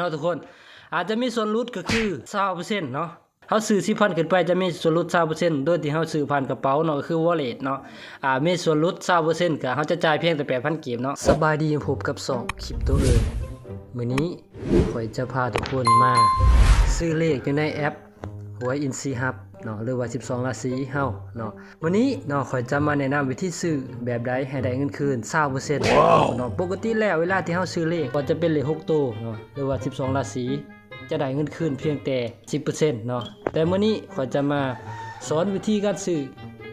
ເນາະທຸກຄົນ. ອາດຈະມີສ່ວນຫຼຸດກໍຄືຊາວເປີເຊັນເນາະ. ເຮົາຊື້ສິບພັນຂຶ້ນໄປຈະມີສ່ວນຫຼຸດຊາວເປີເຊັນ ໂດຍທີ່ເຮົາຊື້ຜ່ານກະເປົາເນາະ ກໍຄື wallet ເນາະ. ອາ ມີສ່ວນຫຼຸດຊາວເປີເຊັນ ກໍເຮົາຈະຈ່າຍພຽງແຕ່ແປດພັນກີບເນາະ. ສະບາຍດີ ພົບກັບຊ່ອງ Crypto Earn. ມື້ນີ້ຂ້ອຍຈະພາທຸກຄົນມາຊື້ເລກຢູ່ໃນແອັບ ຫວຍອິນຊີຮັບເນາະ ຫຼືວ່າສິບສອງລາສີເຮົາເນາະ. ມື້ນີ້ເນາະ ຂ້ອຍຈະມາແນະນຳວິທີຊື້ແບບໃດໃຫ້ໄດ້ເງິນຄືນຊາວເປີເຊັນເນາະ. ປົກກະຕິແລ້ວເວລາທີ່ເຮົາຊື້ເລກກໍຈະເປັນເລກຫົກໂຕເນາະ ຫຼືວ່າສິບສອງລາສີ ຈະໄດ້ເງິນຄືນພຽງແຕ່ສິບເປີເຊັນເນາະ. ແຕ່ມື້ນີ້ຂ້ອຍຈະມາສອນວິທີການຊື້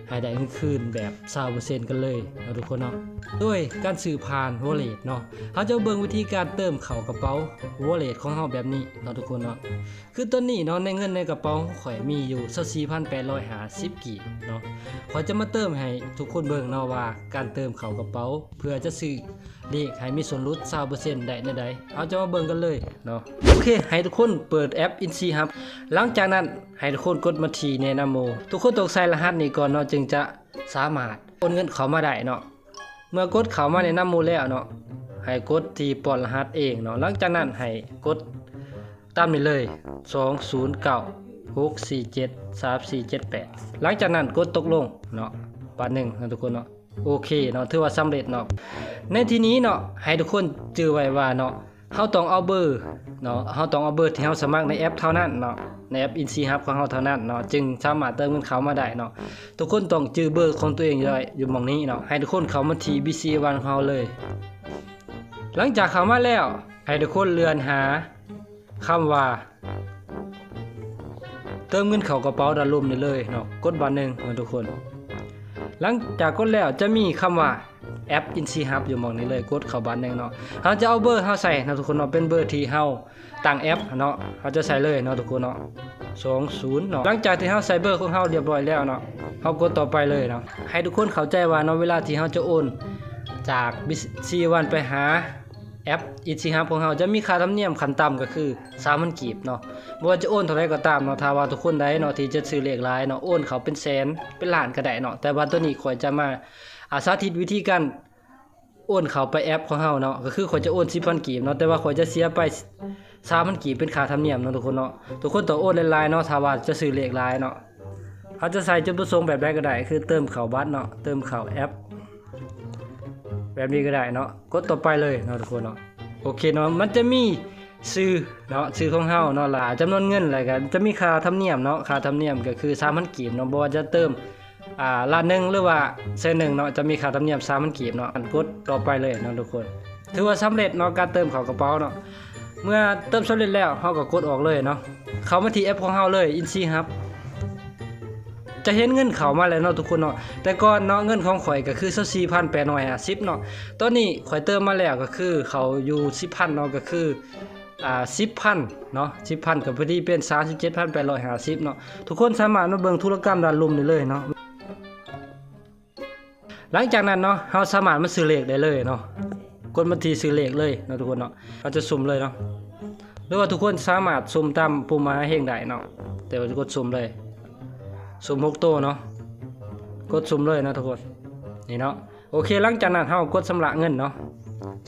ໃຫ້ໄດ້ເງິນຄືນແບບຊາວເປີເຊັນກັນເລີຍເນາະທຸກຄົນເນາະ ໂດຍການຊື້ຜ່ານ wallet ເນາະ. ເຮົາຈະເບິ່ງວິທີການເຕີມເຂົ້າກະເປົາ wallet ຂອງເຮົາແບບນີ້ເນາະທຸກຄົນເນາະ. ຄືຕອນນີ້ເນາະ ໃນເງິນໃນກະເປົາຂອງຂ້ອຍມີຢູ່ຊາວສີ່ພັນແປດຮ້ອຍຫ້າສິບກີບເນາະ. ຂ້ອຍຈະມາເຕີມໃຫ້ທຸກຄົນເບິ່ງເນາະວ່າການເຕີມເຂົ້າກະເປົາເພື່ອຈະຊື້ເລກໃຫ້ມີສ່ວນຫຼຸດຊາວເປີເຊັນໄດ້ແນວໃດ. ເຮົາຈະມາເບິ່ງກັນເລີຍເນາະ. ໂອເຄ ໃຫ້ທຸກຄົນເປີດແອັບອິນຊີຮັບ. ຫຼັງຈາກນັ້ນໃຫ້ທຸກຄົນກົດມາທີ່ແນະນຳໂມ. ທຸກຄົນຕ້ອງໃສ່ລະຫັດນີ້ກ່ອນເນາະ ຈຶ່ງຈະສາມາດໂອນເງິນເຂົ້າມາໄດ້ເນາະ. ເມື່ອກົດເຂົ້າມາແນະນຳໝູ່ແລ້ວເນາະ ໃຫ້ກົດທີ່ປ້ອນລະຫັດເອງເນາະ. ຫຼັງຈາກນັ້ນໃຫ້ກົດຕາມນີ້ເລີຍ ສອງສູນເກົ້າຫົກສີ່ເຈັດສາມສີ່ເຈັດແປດ. ຫຼັງຈາກນັ້ນກົດຕົກລົງເນາະ ບາດໜຶ່ງເນາະທຸກຄົນເນາະ. ໂອເຄເນາະ ຖືວ່າສຳເລັດເນາະ. ໃນທີ່ນີ້ເນາະ ໃຫ້ທຸກຄົນຈື່ໄວ້ວ່າເນາະ ເຮົາຕ້ອງເອົາເບີເນາະ ເຮົາຕ້ອງເອົາເບີທີ່ເຮົາສະໝັກໃນແອັບເທົ່ານັ້ນເນາະ ໃນແອັບອິນຊີຮັບຂອງເຮົາເທົ່ານັ້ນເນາະ ຈຶ່ງສາມາດເຕີມເງິນເຂົ້າມາໄດ້ເນາະ. ທຸກຄົນຕ້ອງຈື່ເບີຂອງຕົວເອງໄວ້ຢູ່ໝ່ອງນີ້ເນາະ. ໃຫ້ທຸກຄົນເຂົ້າມາທີ່ BCA One ຂອງເຮົາເລີຍ. ຫຼັງຈາກເຂົ້າມາແລ້ວ ໃຫ້ທຸກຄົນເລື່ອນຫາຄຳວ່າ ເຕີມເງິນເຂົ້າກະເປົາດ້ານລຸ່ມນີ້ເລີຍເນາະ ກົດບາດໜຶ່ງເນາະທຸກຄົນ. ຫຼັງຈາກກົດແລ້ວຈະມີຄຳວ່າແອັບອິນຊີຮັບຢູ່ໝ່ອງນີ້ເລີຍ ກົດເຂົ້າບາດໜຶ່ງເນາະ. ເຮົາຈະເອົາເບີເຮົາໃສ່ເນາະທຸກຄົນເນາະ ເປັນເບີທີ່ເຮົາຕັ້ງແອັບເນາະ ເຮົາຈະໃສ່ເລີຍເນາະທຸກຄົນເນາະ ສອງສູນເນາະ. ຫຼັງຈາກທີ່ເຮົາໃສ່ເບີຂອງເຮົາລຽບຮ້ອຍແລ້ວເນາະ ເຮົາກົດຕໍ່ໄປເລີຍເນາະ. ໃຫ້ທຸກຄົນເຂົ້າໃຈວ່າເນາະ ເວລາທີ່ເຮົາຈະໂອນຈາກ BCA One ໄປຫາ ແອັບອິນຊີຮັບຂອງເຮົາຈະມີຄ່າທຳນຽມຂັ້ນຕ່ຳກໍຄືສາມພັນກີບເນາະ. ບໍ່ວ່າຈະໂອນເທົ່າໃດກໍຕາມເນາະ ຖ້າວ່າທຸກຄົນໃດເນາະທີ່ຈະຊື້ເລກຫຼາຍເນາະ ໂອນເຂົ້າເປັນແສນເປັນລ້ານກໍໄດ້ເນາະ. ແຕ່ວ່າໂຕນີ້ຂ້ອຍຈະມາ ອາ ສາທິດວິທີການໂອນເຂົ້າໄປແອັບຂອງເຮົາເນາະ ກໍຄືຂ້ອຍຈະໂອນສິບພັນກີບເນາະ ແຕ່ວ່າຂ້ອຍຈະເສຍໄປສາມພັນກີບເປັນຄ່າທຳນຽມເນາະທຸກຄົນເນາະ. ທຸກຄົນຕ້ອງໂອນຫຼາຍໆເນາະ ຖ້າວ່າຈະຊື້ເລກຫຼາຍເນາະ. ເຮົາຈະໃສ່ຈຸດປະສົງແບບໃດກໍໄດ້ ຄືເຕີມເຂົ້າບັດເນາະ ເຕີມເຂົ້າແອັບ ແບບນີ້ກໍໄດ້ເນາະ. ກົດຕໍ່ໄປເລີຍເນາະທຸກຄົນເນາະ. ໂອເຄເນາະ ມັນຈະມີຊື່ເນາະ ຊື່ຂອງເຮົາເນາະ ລະຈຳນວນເງິນ ແລ້ວກໍຈະມີຄ່າທຳນຽມເນາະ. ຄ່າທຳນຽມກໍຄືສາມພັນກີບເນາະ ບໍ່ວ່າຈະເຕີມ ອາ ລ້ານໜຶ່ງ ຫຼືວ່າແສນໜຶ່ງເນາະ ຈະມີຄ່າທຳນຽມສາມພັນກີບເນາະ. ອັນກົດຕໍ່ໄປເລີຍເນາະທຸກຄົນ. ຖືວ່າສຳເລັດເນາະ ການເຕີມເຂົ້າກະເປົາເນາະ. ເມື່ອເຕີມສຳເລັດແລ້ວ ເຮົາກໍກົດອອກເລີຍເນາະ. ເຂົ້າມາທີ່ແອັບຂອງເຮົາເລີຍ ອິນຊີຮັບ ຈະເຫັນເງິນເຂົ້າມາແລ້ວເນາະທຸກຄົນເນາະ. ແຕ່ກ່ອນເນາະ ເງິນຂອງຂ້ອຍກໍຄືຊາວສີ່ພັນແປດຮ້ອຍຫ້າສິບເນາະ. ຕອນນີ້ຂ້ອຍເຕີມມາແລ້ວກໍຄືເຂົ້າຢູ່ສິບພັນເນາະ ກໍຄື ອາ ສິບພັນເນາະ ສິບພັນກໍພໍດີເປັນສາມສິບເຈັດພັນແປດຮ້ອຍຫ້າສິບເນາະ. ທຸກຄົນສາມາດມາເບິ່ງທຸລະກຳດ້ານລຸ່ມນີ້ເລີຍເນາະ. ຫຼັງຈາກນັ້ນເນາະ ເຮົາສາມາດມາຊື້ເລກໄດ້ເລີຍເນາະ. ກົດມາທີ່ຊື້ເລກເລີຍເນາະທຸກຄົນເນາະ. ເຮົາຈະສຸ່ມເລີຍເນາະ ຫຼືວ່າທຸກຄົນສາມາດສຸ່ມຕາມປຸ່ມມະຫາເຮງໄດ້ເນາະ. ແຕ່ວ່າຈະກົດສຸ່ມເລີຍ ສຸ່ມຫົກໂຕເນາະ ກົດສຸ່ມເລີຍເນາະທຸກຄົນ. ນີ້ເນາະ ໂອເຄ ຫຼັງຈາກນັ້ນເຮົາກົດຊຳລະເງິນເນາະ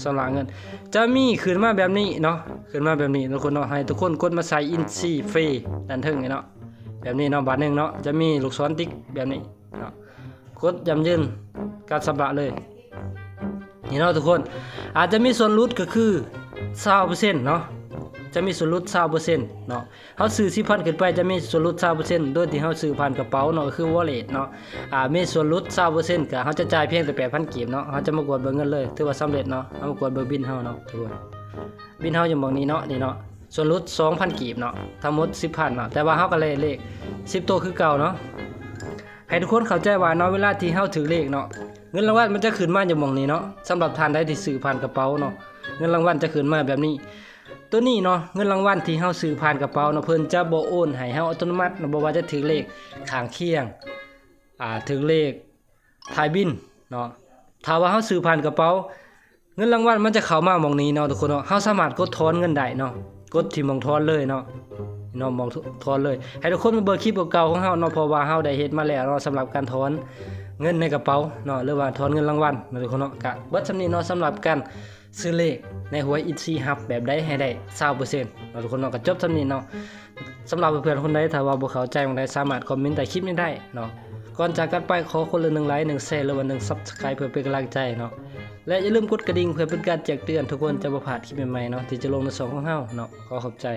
ຊຳລະເງິນ ຈະມີຂຶ້ນມາແບບນີ້ເນາະ ຂຶ້ນມາແບບນີ້ທຸກຄົນເນາະ. ໃຫ້ທຸກຄົນກົດມາໃສ່ອິນຊີເຟຣດ້ານເທິງນີ້ເນາະ ແບບນີ້ເນາະ. ບາດໜຶ່ງເນາະ ຈະມີລູກສອນຕິກແບບນີ້ເນາະ ກົດຢັ້ງຢືນການຊຳລະເລີຍ. ນີ້ເນາະທຸກຄົນ ອາດຈະມີສ່ວນຫຼຸດກໍຄືຊາວເປີເຊັນເນາະ ຈະມີສ່ວນຫຼຸດຊາວເປີເຊັນເນາະ. ເຮົາຊື້ສິບພັນຂຶ້ນໄປຈະມີສ່ວນຫຼຸດຊາວເປີເຊັນ ໂດຍທີ່ເຮົາຊື້ຜ່ານກະເປົາເນາະ ກໍຄື wallet ເນາະ. ອາ ມີສ່ວນຫຼຸດຊາວເປີເຊັນ ກໍເຮົາຈະຈ່າຍພຽງແຕ່ແປດພັນກີບເນາະ. ເຮົາຈະມາກວດເບິ່ງເງິນເລີຍ ຖືວ່າສຳເລັດເນາະ. ເຮົາມາກວດເບິ່ງບິນເຮົາເນາະທຸກຄົນ ບິນເຮົາຢູ່ໝ່ອງນີ້ເນາະ ນີ້ເນາະ ສ່ວນຫຼຸດສອງພັນກີບເນາະ ທັງໝົດສິບພັນເນາະ. ແຕ່ວ່າເຮົາກໍໄດ້ເລກສິບໂຕຄືເກົ່າເນາະ. ໃຫ້ທຸກຄົນເຂົ້າໃຈວ່າເນາະ ເວລາທີ່ເຮົາຖືກເລກເນາະ ເງິນລາງວັນມັນຈະຂຶ້ນມາຢູ່ໝ່ອງນີ້ເນາະ. ສຳລັບທ່ານໃດທີ່ຊື້ຜ່ານກະເປົາເນາະ ເງິນລາງວັນຈະຂຶ້ນມາແບບນີ້. ໂຕນີ້ເນາະ ເງິນລາງວັນທີ່ເຮົາຊື້ຜ່ານກະເປົາເນາະ ເພິ່ນຈະບໍ່ໂອນໃຫ້ເຮົາອັດຕະໂນມັດເນາະ ບໍ່ວ່າຈະຖືກເລກຂ້າງຄຽງ ອາ ຖືກເລກທ້າຍບິນເນາະ. ຖ້າວ່າເຮົາຊື້ຜ່ານກະເປົາ ເງິນລາງວັນມັນຈະເຂົ້າມາໝ່ອງນີ້ເນາະທຸກຄົນເນາະ. ເຮົາສາມາດກົດຖອນເງິນໄດ້ເນາະ ກົດທີ່ໝ່ອງຖອນເລີຍເນາະ ເນາະ ໝ່ອງຖອນເລີຍ. ໃຫ້ທຸກຄົນມາເບິ່ງຄລິບເກົ່າໆຂອງເຮົາເນາະ ເພາະວ່າເຮົາໄດ້ເຮັດມາແລ້ວເນາະ ສຳລັບການຖອນ ເງິນໃນກະເປົາເນາະ ຫຼືວ່າຖອນເງິນລາງວັນເນາະທຸກຄົນເນາະ. ກະເບິດສ່ຳນີ້ເນາະ ສຳລັບການຊື້ເລກໃນຫວຍອິນຊີຮັບແບບໃດໃຫ້ໄດ້ຊາວເປີເຊັນເນາະທຸກຄົນເນາະ. ກະຈົບສ່ຳນີ້ເນາະ ສຳລັບເພື່ອນໆຄົນໃດ ຖ້າວ່າບໍ່ເຂົ້າໃຈໝ່ອງໃດ ສາມາດຄອມເມັນໃຕ້ຄລິບນີ້ໄດ້ເນາະ. ກ່ອນຈາກກັນໄປ ຂໍຄົນລະໜຶ່ງໄລຄ໌ ໜຶ່ງແຊຣ໌ ຫຼືວ່າໜຶ່ງຊັບສະໄຄຣບ໌ ເພື່ອເປັນກຳລັງໃຈເນາະ ແລະຢ່າລືມກົດກະດິ່ງເພື່ອເປັນການແຈ້ງເຕືອນ ທຸກຄົນຈະບໍ່ພາດຄລິບໃໝ່ໆເນາະ ທີ່ຈະລົງໃນຊ່ອງຂອງເຮົາເນາະ. ຂໍຂອບໃຈ.